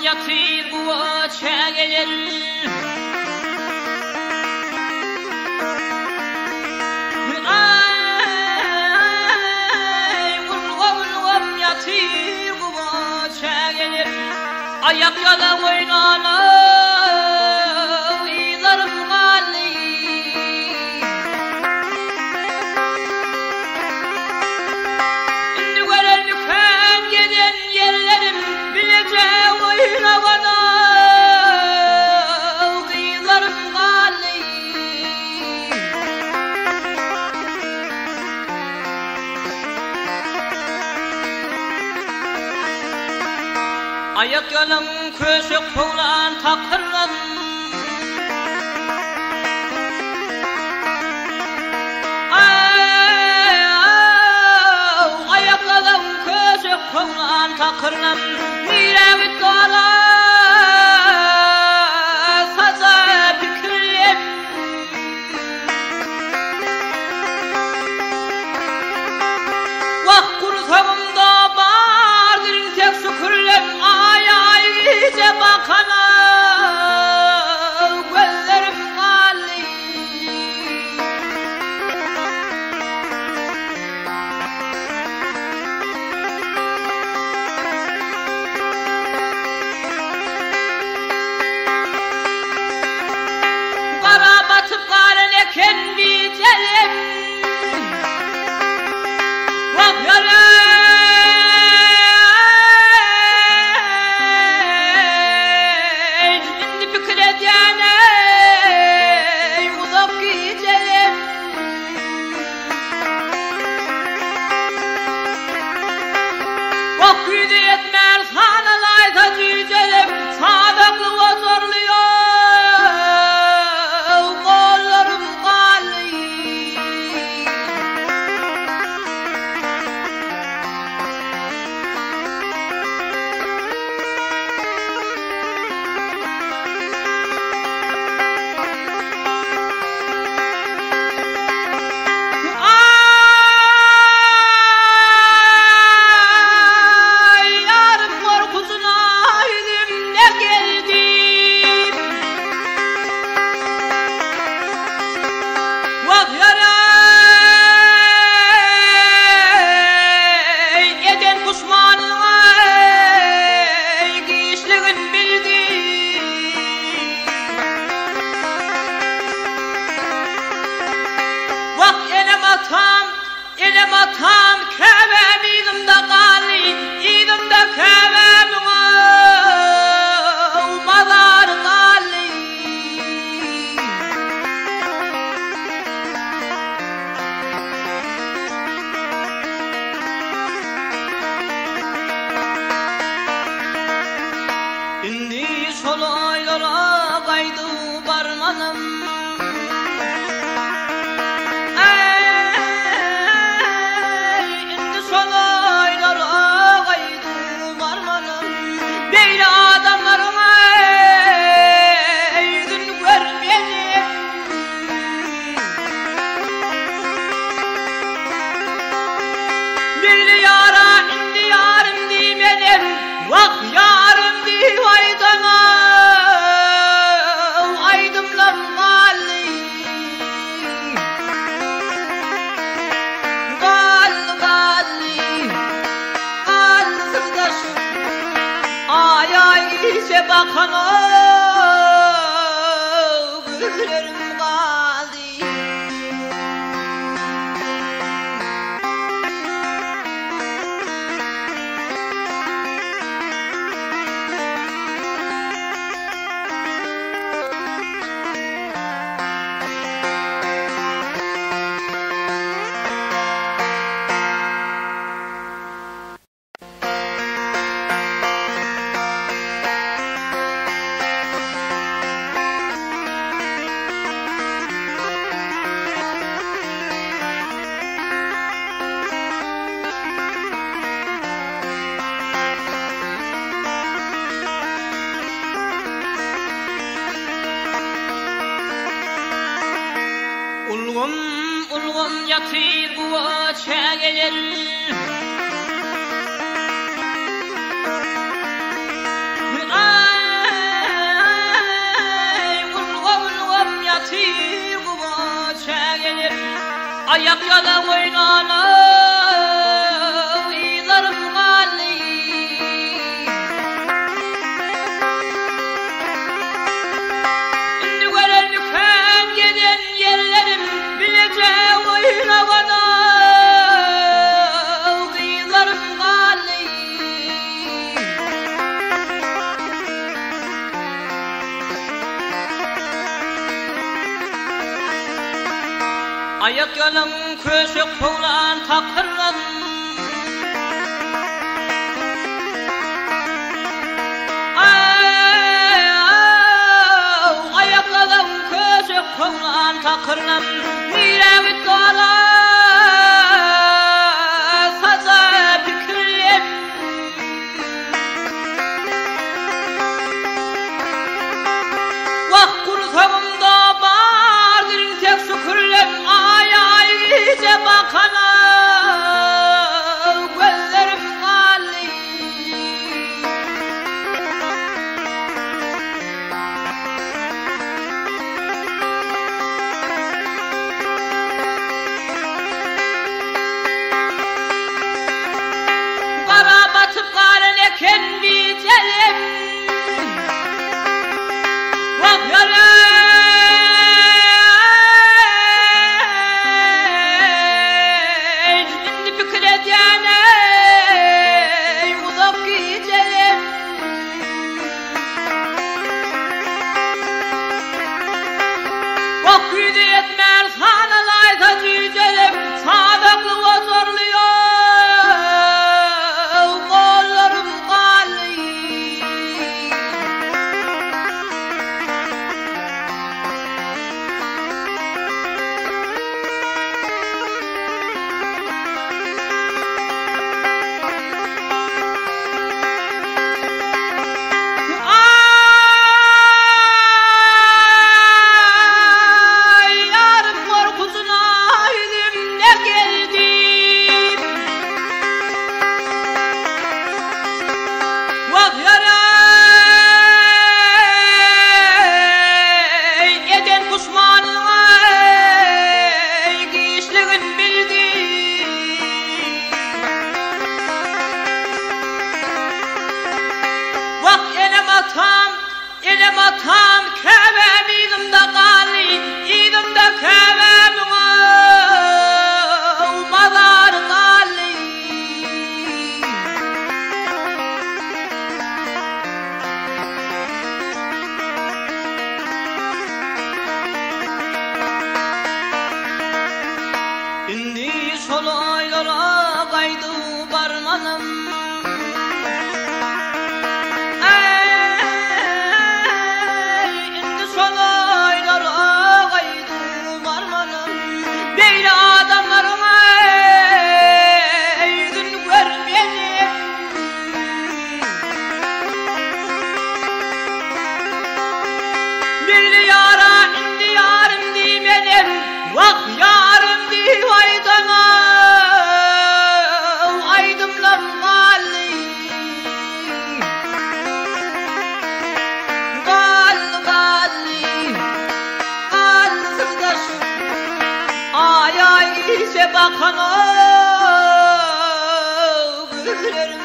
ýatyr guwa çägeler. Aý, ulgam-ulgam ýatyr guwa çägeler. Aýak ýala oýnana yzlarym galdy. Indi görermikäm gezen ýerlerim, bileje oýnabana gyzlarym galdy. Aýak ýalan köşek kowlan takyrlam. Aýaklalam köşek kowlan takyrlam. Nirä gitdi ola saja pikirlem. Wah gursagymda bardyr intek şükürlem Aý-aý gije bakana gözlerim galdy. Gara batyp galan eken bijelem. Wah ýareý, indi pikir edýän-eý uzak gijelem. Wah güýzi ýetmän sanalaýsa jüýjelem, Sazakly ojarly gollarym galdy. Aý, ýarym gorkusyna ýüzümde geldi. Wah, ýareý, eden puşmanyň-aý, giçligin bildi. Wah, enem-atam, enem-atam, käbäm yzymda galdy, yzymda käbämiň mazary galdy. Indi şol oýlara gaýdyp barmanam. Eý, indi şol oýlara gaýdyp barmanam. Beýle adamlaryň eý, ýüzün görmedim. Beýle ýara indi ýarym diýmenem, Wah, ýarym diýip aýdana aýdymlam galdy. Galdy, galdy, galdy syrdaş. Aý-aý gije bakana gözlerim galdy. Ulgam ulgam ýatyr guwa çägeler. Aýak ýalaň oýnana yzlarym galdy. Indi görermikäm gezen ýerlerim, bileje oýnabana gyzlarym galdy. Aýak ýalaň köşek howlan takyrlan. Aýak ýalaň köşek howlan takyrlan. Nirä gitdi ola saja pikirlem. Wah gursagymda bardyr intek şükürlem Aý-aý gije bakana gözlerim galdy. Gara batyp galan eken bijelem. Wah ýareý, indi pikir edýän-eý uzak gijelem. Wah güýzi ýetmän sanalaýsa jüýjelem, Sazakly ojarly gollarym galdy. Aý, ýarym gorkusyna ýüzümde geldi. Wah, ýareý, eden puşmanyň-aý, giçligin bildi. Wah, enem-atam, enem-atam, käbäm yzymda galdy, yzymda käbämiň mazary galdy. Indi şol aýlara gaýdyp barmanym. Eý, indi şol aýlara gaýdyp barmanym. Beýle adamlaryň ýüzün görmedim. Beýle ýara indi ýarym diýmedim. Wah, ýarym diýip aýdana aýdymlam galdy. Galdy, galdy, galdy syrdaşym. Aý-aý gije bakana gözlerim.